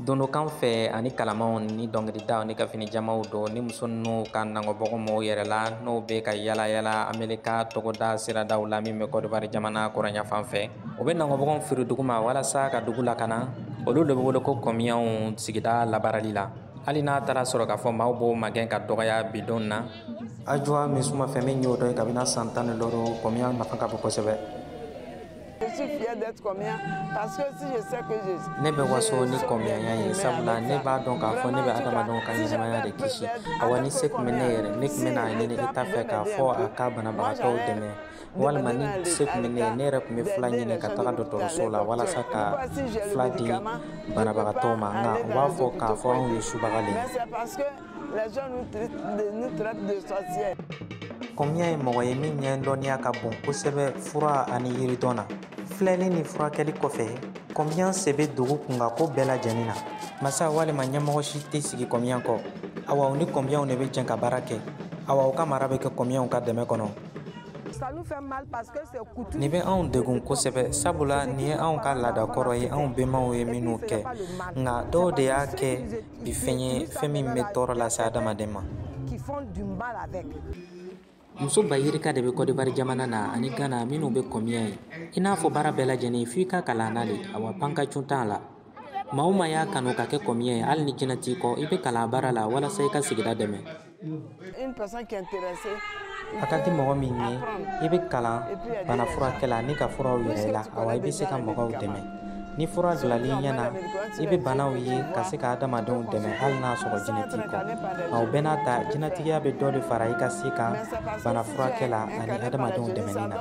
Dondokan fɛ ani kalamanw ni dɔnkilidaw ni ka fini jamaw don ni muso ninnu ka nangɔbɔgɔ mɔgɔw yɛrɛ la, n'o bɛ ka yala yala Amerika togoda siradaw la min bɛ Côte d'Ivoire jamana kɔrɔnyanfan fɛ. O bɛ nangɔbɔgɔw feere dugu ma walasa ka dugu lakana. Olu de bɛ wele ko kɔmiyaw sigida labaarali la. Hali n'a taara sɔrɔ k'a fɔ maaw b'o magɛn ka dɔgɔya bi don na. Ajuwa min suma fɛn min y'o dɔn ye kabini san 15, kɔmiya nafa ka bon kosɛbɛ. Ne bɛ waso ni kɔmiyaya ye, sabula ne b'a dɔn k'a fɔ ne bɛ adamadenw ka ɲɛnamaya de kisi. Awa, ni se tun bɛ ne yɛrɛ, ne tun bɛna a ɲini i ta fɛ k'a fɔ a ka banabagatɔw dɛmɛ, walima ni se tun bɛ ne ye, ne yɛrɛ tun bɛ fura ɲini ka taga dɔgɔtɔrɔso la walasa ka fura di banabagatɔw ma. Nka u b'a fɔ k'a fɔ anw ye subaga le ye. Kɔmiya ye mɔgɔ ye min ɲɛ dɔnniya ka bon kosɛbɛ fura ani yiridɔn na. Filɛli ni furakɛli kɔfɛ, kɔmiya se bɛ dugu kunkanko bɛɛ lajɛlen na. Masa walima ɲɛmɔgɔ si tɛ sigi kɔmiya kɔ. Awa, u ni kɔmiyaw de bɛ jɛ ka baara kɛ. Awa, u ka mara bɛ kɛ kɔmiyaw ka dɛmɛ kɔnɔ. Nin bɛ anw degun kosɛbɛ, sabula nin ye anw ka laadakɔrɔ ye, anw bɛnbaw ye minnu kɛ. Nka dɔw de y'a kɛ bi fɛn ye, fɛn min bɛ tɔɔrɔ lase adamaden ma. Muso ba yirika de bɛ Côte d'Ivoire jamana na ani Ghana minnu bɛ kɔmiya ye. I n'a fɔ baara bɛɛ lajɛlen, f'i ka kalan na de. Awa, pankacun t'a la. Maa o maa y'a kanu ka kɛ kɔmiya ye, hali ni jinɛ t'i kɔ, i bɛ kalan baara la walasa i ka sigida dɛmɛ. A ka di mɔgɔ min ye, i bɛ kalan bana furakɛ la ni ka furaw yɛrɛ la. Awa, i bɛ se ka mɔgɔw dɛmɛ. Ni fura dilanli ɲɛna, i bɛ banaw ye ka se ka adamadenw dɛmɛ, hali n'a sɔrɔ jinɛ t'i kɔ. Nka o bɛɛ n'a ta, jinɛtigiya bɛ dɔ de fara i ka se kan bana furakɛ la ani adamadenw dɛmɛni na.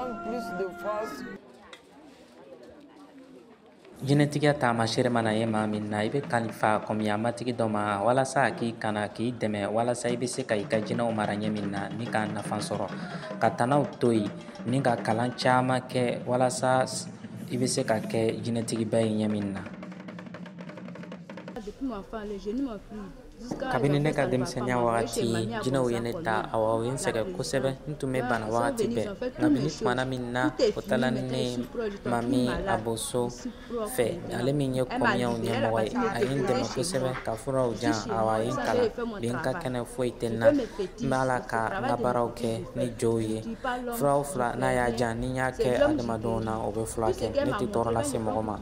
Jinɛtigiya taamasere mana ye maa min na, i bɛ kalifa kɔmiya matigi dɔ ma walasa a k'i kana k'i dɛmɛ, walasa i bɛ se ka i ka jinɛw mara ɲɛ min na ni k'a nafa sɔrɔ, ka tanaw to yen ni ka kalan caman kɛ walasa i bɛ se ka kɛ jinɛtigiba ye ɲɛ min na. Kabini ne ka denmisɛnniya wagati, jinɛw ye ne ta. Awa, u ye n sɛgɛn kosɛbɛ. N tun bɛ bana wagati bɛɛ. Kabini tumana min na o taala ni ne ye Mami Aboso fɛ, ale min ye kɔmiyaw ɲɛmɔgɔ ye, a ye n dɛmɛ kosɛbɛ ka furaw jan. Awa, a ye n kalan. Bi n ka kɛnɛ, foyi tɛ n na. N b'a la ka n ka baaraw kɛ ni jow ye. Fura o fura n'a y'a jan, ni n y'a kɛ adamadenw na, o bɛ furakɛ. Ne tɛ tɔɔrɔ lase mɔgɔ ma.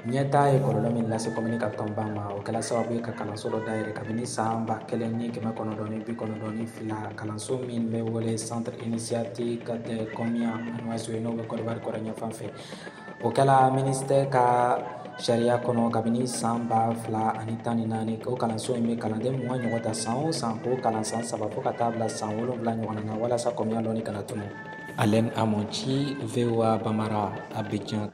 Ɲɛtaa ye kɔlɔlɔ min lase kɔmini ka tɔnba ma, o kɛla sababu ye ka kalanso dɔ dayɛlɛ kabini san 1992, kalanso min bɛ wele Centre Initiatique de Kɔmiya Anwaso ye, n'o bɛ Côte d'Ivoire kɔrɔnyanfan fɛ. O kɛla ministère ka sariya kɔnɔ kabini san 2014. O kalanso in bɛ kalanden 20 ɲɔgɔn ta san o san, k'o kalan san 3 fo ka taa bila san 7 ɲɔgɔn na, walasa kɔmiya lɔnni kana tunu. Alain Amonchi, VOA Bambara, Abidjan.